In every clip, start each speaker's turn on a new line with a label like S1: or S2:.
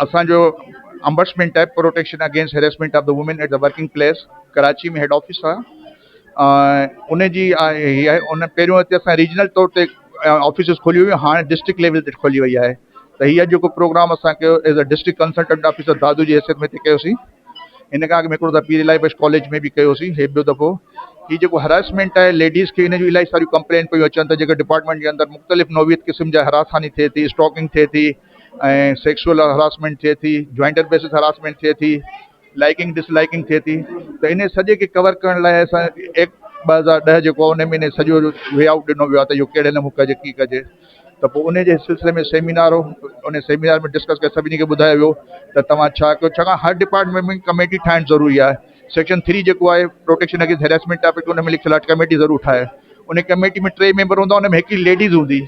S1: اسان جو امبڊسمين آهي protection against harassment of the women at the working place Karachi ۾ head office آهي ان جي هي آهي ان پهريون هتي اسان ريجنل طور تي آفيسز کولي هيون هاڻي ڊسٽرڪٽ ليول تي کولي وئي آهي ته هي اڄ جيڪو پروگرام اسان ڪيو as a district consultant officer Dadu جي حيثيت ۾ هتي ڪيوسين ان کان اڳ ۾ هڪڙو دفعو پير الاهي بخش ڪاليج ۾ به ڪيوسين هي ٻيو دفعو هي جيڪو هراسمينٽ آهي ليڊيز کي ان جون الاهي ساريون ڪمپلين پيون اچن ته جيڪا ڊپارٽمينٽ جي اندر مختلف نوعيت قسم جا هراساني ٿئي ٿي اسٽاڪنگ ٿئي ٿي ۽ سيڪسوئل هراسمينٽ ٿئي ٿي جوائنٽر بيسس هراسمينٽ ٿئي ٿي لائڪنگ ڊس لائڪنگ ٿئي ٿي ته ان سڄي کي ڪور ڪرڻ لاء اسان ايڪٽ 2010 جيڪو آهي ان ۾ ان سڄو وي آئوٽ ڏنو ويو آهي ته اهو ڪهڙي نموني ڪجي ڪيئن ڪجي ته پوء ان جي سلسلي ۾ سيمينار هو ان سيمينار ۾ ڊسڪس ڪري سڀني کي ٻڌايو ويو ته توهان ڇا ڪيو ڇاڪاڻ هر ڊپارٽمينٽ ۾ ڪميٽي ٺاهڻ ضروري آهي سيڪشن ٿري جيڪو آهي پروٽيڪشن اگينسٽ هراسمينٽ ٽاپڪ ان ۾ لکيل آهي ڪميٽي ضرور ٺاهي ان ڪميٽي ۾ ٽي ميمبر هوندا ان ۾ هڪ ئي ليڊيز هوندي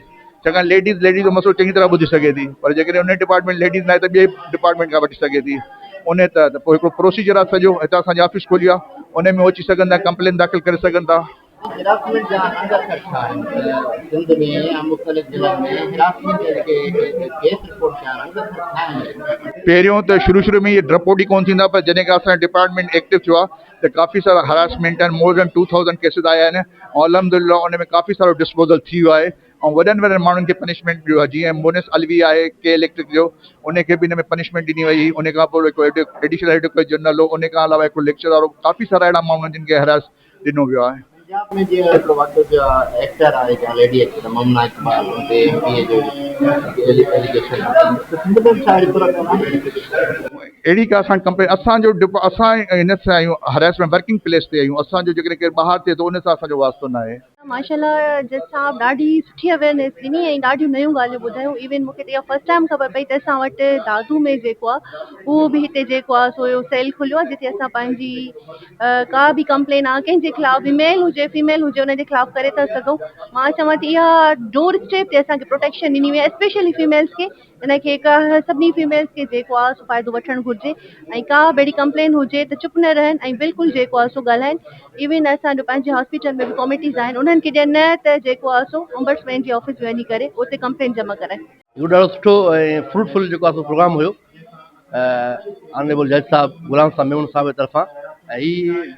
S1: ڇاڪاڻ ليڊيز ليڊيز جو مسئلو چڱي طرح ٻڌي سگهي ٿي پر جيڪڏهن ان ڊپارٽمينٽ ليڊيز ناهي ته ٻئي ڊپارٽمينٽ کان وٺي سگهي ٿي ان تحت پوء هڪڙو پروسيجر آهي سڄو هتان اسان جي آفيس کولي آهي ان ۾ اچي سگهن ٿا ڪمپلين داخل ڪري سگهن ٿا.
S2: هراسمينٽ جا انگ اکر ڇا آهن ته سنڌ ۾ يا مختلف ضلعن ۾ هراسمينٽ جا جيڪي ڪيس رپورٽ ٿيا آهن انگ اکر ڇا آهن؟
S1: پهريون ته شروع شروع ۾ اهي ڊرپوٽ ئي ڪونه ٿيندا پر جڏهن کان اسان جو ڊپارٽمينٽ ايڪٽو ٿيو آهي ته ڪافي سارا هراسمينٽ آهن مور دين 2000 ڪيسز آيا آهن ۽ الحمدلله ان ۾ ڪافي سارو ڊسپوزل ٿي ويو آهي ۽ وڏن وڏن ماڻهن کي پنشمينٽ ڏيو آهي جيئن مونس علوي آهي ڪي اليڪٽرڪ جو ان کي به ان ۾ پنشمينٽ ڏني وئي هئي ان کان پوء هڪ ايڊيشنل ايڊوڪيٽ جنرل هو ان کان علاوه هڪ ليڪچرار هو ڪافي سارا اهڙا ماڻهو آهن جن کي هراس ڏنو ويو آهي.
S2: پنجاب ۾ جيئن هڪڙو واقعو ٿيو آهي ايڪٽر آهي جا ليڊي ايڪٽر ممنا اقبال ان تي ايم پي اي جو ايليگيشن آهي ته سنڌ ۾ به ڇا اهڙي صورتحال آهي؟
S1: اهڙي ڪا اسان ڪمپلين اسان جو اسان هن سان آهيون هراسمينٽ ورڪنگ پليس تي آهيون اسان جو جيڪڏهن ڪير ٻاهر ٿئي ٿو ان سان اسان جو واسطو ناهي.
S3: ماشاءالله جج صاحب ڏاڍي سٺي اويئرنيس ڏني ۽ ڏاڍيون نيون ڳالهيون ٻڌايون ايون مونکي ته اها فرسٽ ٽائيم خبر پئي ته اسان وٽ دادو ۾ جيڪو آهي اهو به هتي جيڪو آهي سو اهو سيل کليو آهي جتي اسان پنهنجي ڪا به ڪمپلين آهي ڪنهن جي خلاف به ميل هجي فيميل هجي ان جي خلاف ڪري ٿا سگهون. مان چوان ٿي اها ڊور اسٽيپ تي اسان کي پروٽيڪشن ڏني وئي آهي اسپيشلي فيميلز کي ان کي سڀني فيميلز کي جيڪو آهي سو فائدو وٺڻ گهرجي ۽ ڪا به اهڙي ڪمپلين هجي ته چپ نه رهن ۽ بلڪل جيڪو آهي سو ڳالهائن ايون اسان جو پنهنجي هاسپيٽل ۾ به ڪاميٽيز آهن انهن کي ڏين نه ته جيڪو آهي سو امبڊسمين جي آفيس ۾ وڃي ڪري اتي ڪمپلين جمع ڪرائن.
S4: اهو ڏاڍو سٺو ۽ فروٽ فل جيڪو آهي سو پروگرام هيو آنريبل جج صاحب غلام صاحب ميمڻ صاحب جي طرفان ۽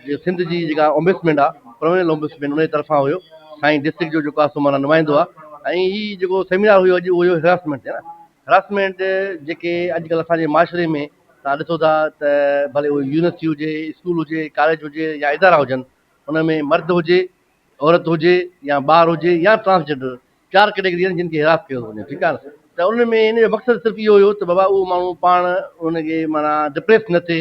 S4: هي سنڌ جي جيڪا امبڊسمين آهي پرمانينٽ امبڊسمين ان جي طرفان هيو سائين ڊسٽرڪٽ جو جيڪو آهي سو معنيٰ نمائندو آهي ۽ هي جيڪو سيمينار هيو اڄ اهو هيو هراسمينٽ تي نه هراسمينٽ جيڪي اڄڪلهه اسان جي معاشري ۾ توهان ڏسو ٿا ته ڀلي اهو يونيورسٽي هجي اسڪول هجي ڪاليج هجي يا ادارا هجن ان ۾ مرد هجي عورت هجي يا ٻار هجي يا ٽرانسجينڊر چار ڪيٽيگري آهن جن کي هراس ڪيو ٿو وڃي ٺيڪ آهي نه ته ان ۾ ان جو مقصد صرف اهو هيو ته بابا اهو ماڻهو پاڻ ان کي معنيٰ ڊپريس نه ٿئي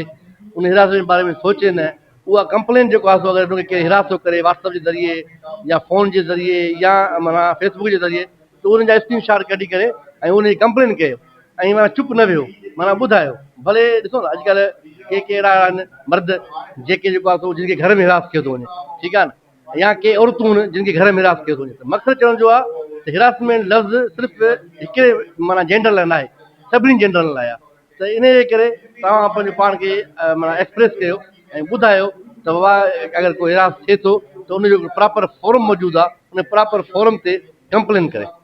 S4: ان هراس جي باري ۾ سوچي نه اها ڪمپلين جيڪو آهي سو اگر ان کي ڪير هراس ٿو ڪري واٽس اپ جي ذريعي يا فون جي ذريعي يا معنيٰ فيس بڪ جي ذريعي ته ان جا اسڪرين شاٽ ڪڍي ڪري ۽ ان جي ڪمپلين ڪيو ۽ معنيٰ چپ نه ويهو معنيٰ ٻڌايو ڀلي ڏسو نه اڄڪلهه ڪي ڪي اهڙا آهن مرد جيڪي جيڪو آهي سو جن کي گهر ۾ هراس ڪيو ٿو وڃي ٺيڪ آهي نه يا ڪي عورتون آهن جن کي گهر ۾ هراس ڪيو ٿو وڃي ته مقصد چوڻ جو آهي ته هراسمينٽ لفظ صرف هڪڙي معنيٰ جينڊر لاء ناهي سڀني جينڊرن لاء آهي ته ان جي ڪري توهان پنهنجو پاڻ کي معنيٰ ايڪسپريس ڪيو ۽ ٻڌايو ته بابا اگر ڪو هراس ٿئي ٿو ته ان جو پراپر فورم موجود آهي ان پراپر فورم تي ڪمپلين ڪري.